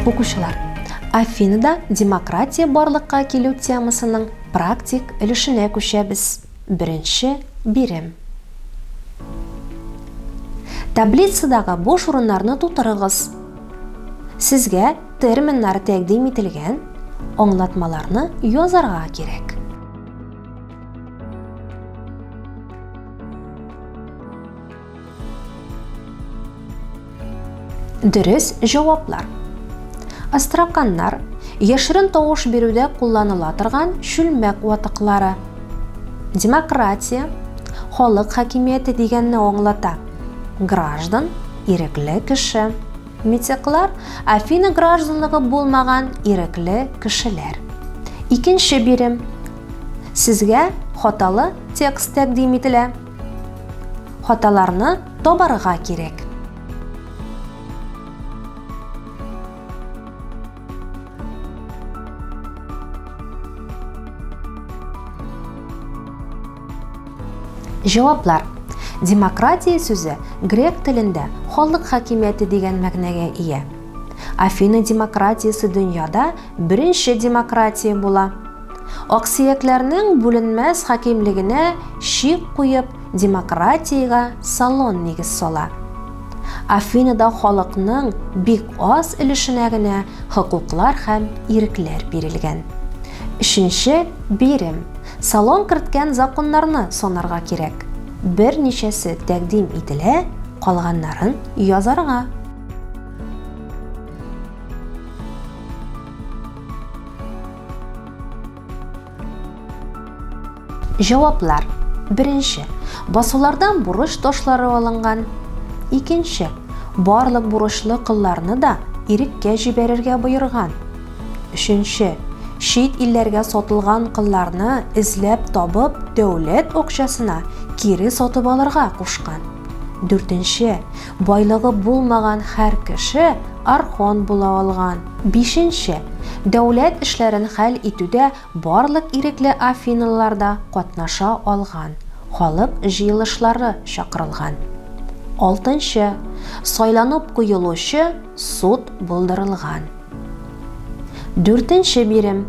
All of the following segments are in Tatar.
Укучылар, Афинада демократия барлыкка килү темасының практик өлешенә күчәбез. Беренче бирем. Таблицадагы буш урыннарны тутырыгыз. Сезгә терминнар тәкъдим ителгән, аңлатмаларны язарга кирәк. Дөрес җаваплар. Астраканнар яшерен тавыш бирүдә кулланыла торган чүлмәк ватыклары. Демократия халык хакимияте дигәнне аңлата. Граждан ирекле кеше. Митеклар Афина гражданлыгы булмаган ирекле кешеләр. Икенче бирем. Сезгә хаталы текст тәкъдим ителә. Хаталарны табарга кирәк. Җаваплар. Демократия сүзе грек телендә халык хакимияте дигән мәгънәгә ия. Афина демократиясе дөньяда беренче демократия була. Аксөякләрнең бүленмәс хакимлегенә чик куеп, демократиягә Солон нигез сала. Афинада халыкның бик аз өлешенә генә хокуклар һәм ирекләр бирелгән. Өченче бирем. Солон керткән законнарны санарга кирәк. Берничәсе тәкъдим ителә, калганнарын язарга. Җаваплар. Беренче. Басулардан бурыч ташлары алынган. Икенче. Барлык бурычлы колларны да иреккә җибәрергә боерган. Өченче. Чит илләргә сатылган колларны эзләп табып, дәүләт акчасына кире сатып алырга кушкан. Дүртенче. Байлыгы булмаган һәр кеше архон була алган. Бишенче. Дәүләт эшләрен хәл итүдә барлык ирекле афиналылар да катнаша алган, халык җыелышлары чакырылган. Алтынчы. Сайланып куелучы суд булдырылган. Дүртенче бирем.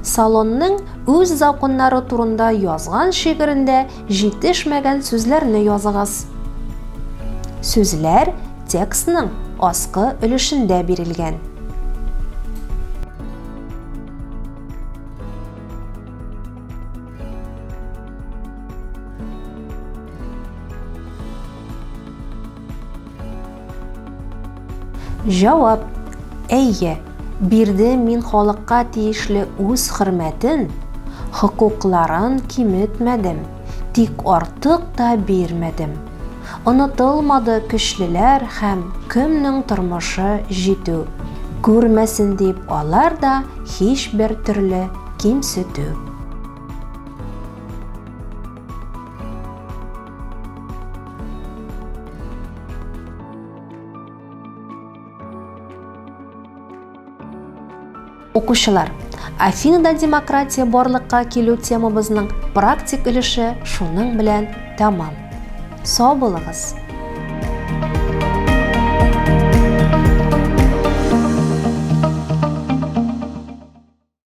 Солонның үз законнары турында язган шигырендә җитешмәгән сүзләрне языгыз. Сүзләр текстның аскы өлешендә бирелгән. Җавап, Әйе, бирдем мин халыкка тиешле үз хөрмәтен, хокукларын киметмәдем, тик артык та бирмәдем. Онытылмады көчлеләр һәм кемнең тормышы җитү, күрмәсен дип алар да һичбер төрле кимсетү. Укучылар, Афинада демократия барлыкка килү темабызның практик өлеше шуның белән тәмам. Сау булыгыз!